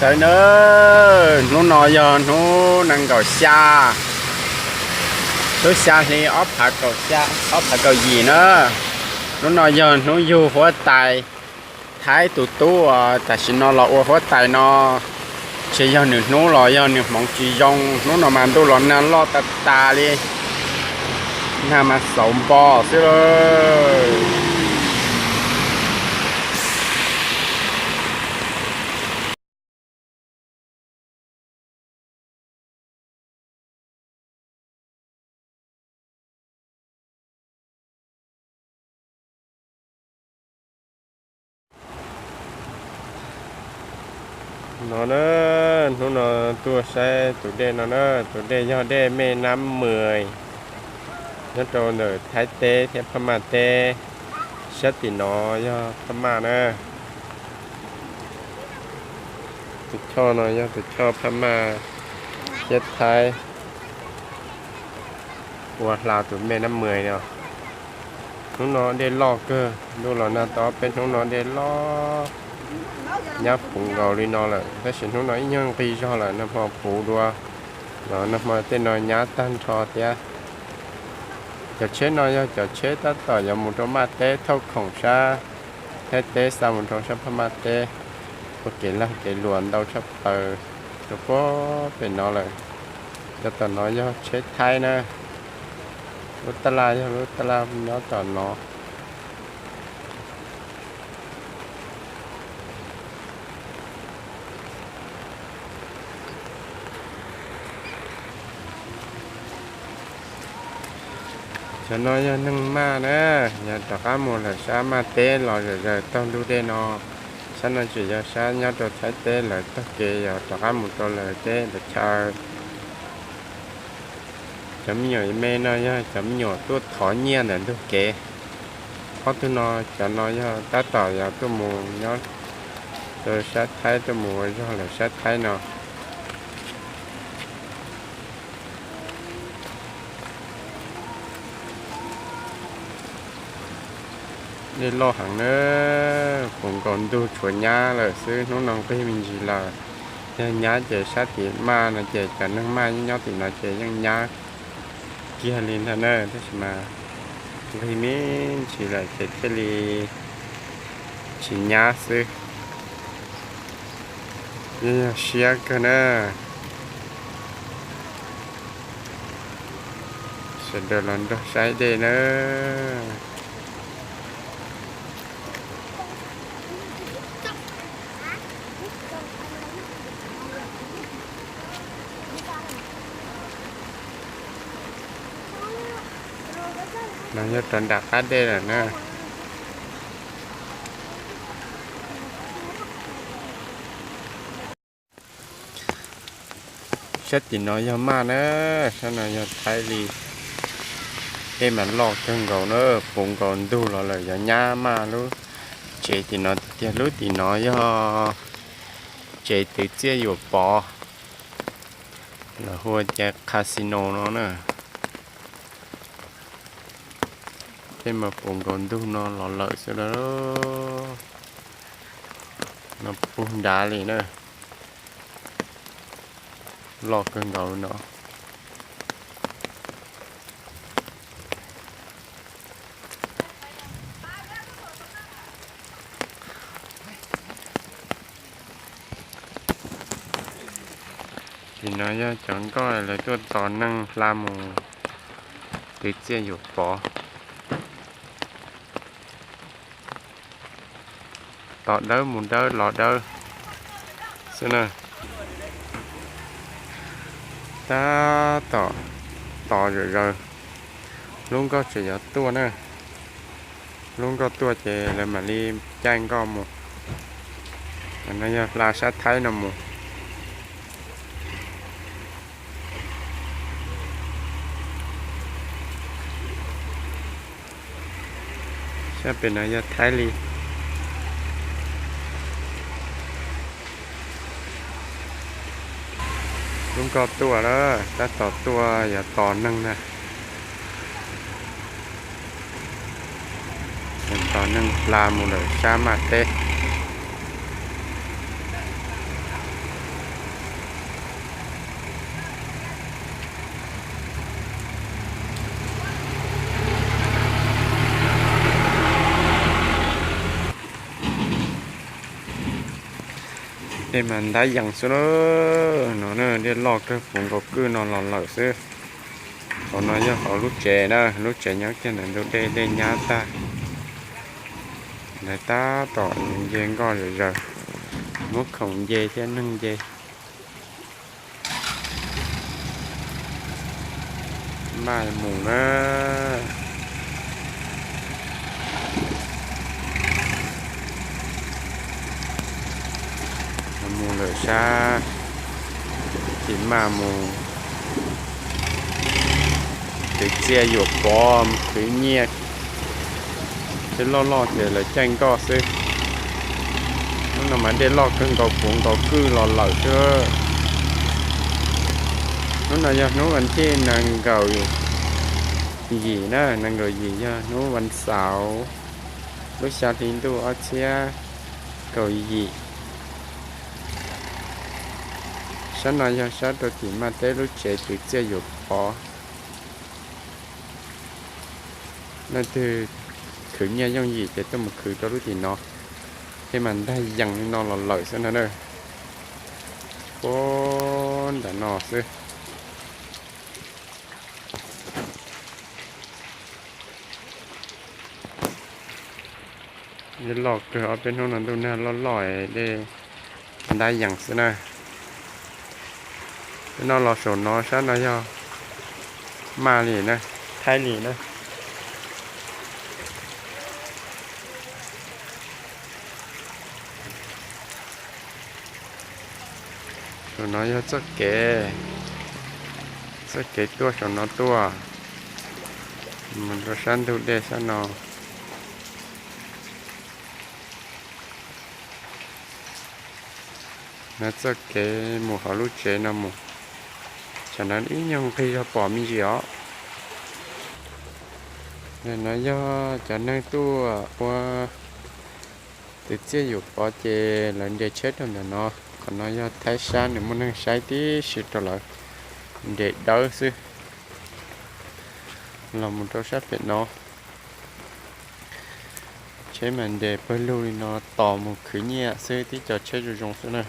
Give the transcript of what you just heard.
Sawv na, hnub no yog hnub nees nkaum xya, lub xya hli ob phav kaum xya, ob phav kaum yim na. Hnub no yog hnub yug huab tais Thaib tus tub uas tam sim no los ua huab tais no, tsis yog nws hnub los yog nws hmoov tsis zoo. Hnub no mas ntuj los nag loj tas tas li, nag mas xauv npo xwb lawm. No na, hnub no tuaj saib tus dej no na, tus dej yog dej Mej Nab Mws, nyob rau ntawm Thaib teb thiab Phab Maj teb. Sab tim no yog Phab Maj na. Tus choj no yog tus choj Phab Maj thiab Thaib ua hla tus Mej Nab Mws no. Hnub no dej loj kawg, ntuj los nag tau peb hnub no dej loj, nyab puv nkaus li no lawm, tab sis hnub no ib nyuag nqis zog lawm, nag hmo puv dua, los nag hmo tej no nyab tag nrho thiab. Cov tsheb no yog cov tsheb tab tom yuav mus rau Maj teb, thauj khoom sab Thaib teb xa mus rau sab Phab Maj teb, ua kev lag kev luam ntau tshaj plaws rau puag pem no lawm. Cov tom no yog tsheb Thaib na, lub tab laj yog lub tab laj nyob tom no. Cov no yog neeg Maj na, yog rov qab mus lawm sab Maj teb los zom zaws taug ntug dej no. Sab no tseem yog sab nyob rau Thaib teb, lawv taug kev yog rov qab mus rau lawv teb lawv chaw. Cov me nyuam me no yog cov me nyuam tuaj thov nyiaj ntawm ntug kev. Ob tug no, cov no yog tab tom yuav tuaj mus nyob rau sab Thaib, tuaj mus ua zog lawm sab Thaib no. Dej loj heev na, puv nkaus ntug tshuav nyab lawm xwb, hnub no nqig me ntsis lawm. Yog nyab ces sab tim Maj no ces cov neeg Maj nyob tim no ces yeej nyab kiag li ntag na, tab sis mas nqig me ntsis lawm ces thiaj li tsis nyab xwb. Yog siab kawg na. Sawv daws los nrog saib dej na. No yog rau nram qab dej lawm na. Sab tim no yog Maj na, sab no yog Thaib li. Dej mas loj kawg nkaus na, puv nkaus ntug los lawm, yuav nyab Maj lub tsev tim no tiag tiag. Lub tim no yog tsev twv txiaj yuam pov, lawv hu ua cas casino no na. Dej mas puv nkaus ntug no los lawm xwb, no puv nrad li na, loj kawg nkaus no. Tim no yog cov nkoj lawv tuaj tos neeg hla mus twv txiaj yuam pov. Tos dawb mus dawb los dawb xwb na. Tab tom tos zom zaws, lub nkoj tseem yuav tuaj na. Lub nkoj tuaj ces lawv mam li caij nkoj mus. No yog hla sab Thaib no mus. Sab pem no yog Thaib li. Lub nkoj tuaj lawm, tab tom tuaj yuav tos neeg na. Tos neeg hla mus lawm sab Maj teb. Dej mas ntab yees xwb na. No na, dej loj kawg puv nkaus kwj no los lawm xwb. Qhov no yog qhov lub tsev na, lub tsev nyob kiag ntawm ntug dej, dej nyab tag. Lawv tab tom nce nkoj zom zaws, muab khoom nce thiab neeg nce. Maj mus na. Mus lawm sab tim maj mus. Kwv txhiaj yuam pov mus khwv nyiaj, dej loj loj ces lawv caij nkoj xwb. Hnub no mas dej loj kawg nkaus puv nkaus kwj los lawm xwb. Hnub no yog hnub vas thij nees nkaum yim na, nees nkaum yim yog hnub vas xaum, lub xya hli ntuj ob txhiab kaum yim. Sab no yog sab rau tim maj teb lub tsev kwv txhiaj yuam pov. Leej twg khwv nyiaj yooj yim ces tuaj mus khwv rau lub tim no. Dej mas ntab yees li no los lawm xwb no na. Puag nram no xwb. Dej loj kawg, ob peb hnub no ntuj nag loj loj, dej ntab yees xwb na. Peb no los saum no, sab no yog maj li na, thaib li na. Saum no yog txoj kev, txoj kev tuaj saum no tuaj mus rau sab ntug dej sab no. No txoj kev mus hauv lub tsev no mus, tsam no ib nyuag nqig zog pom me ntsis os. No yog cov neeg tuaj ua kwv txhiaj yuam pov ces lawv nres tsheb rau ntawm no. Qhov no yog thaib sab, nws muaj neeg saib tib si rau lawv nres dawb xwb. Los mus rau sab pem no, tsheb mas nres pawg lug li no tos mus khwv nyiaj xwb, tib co tsheb zoo zoo xwb na.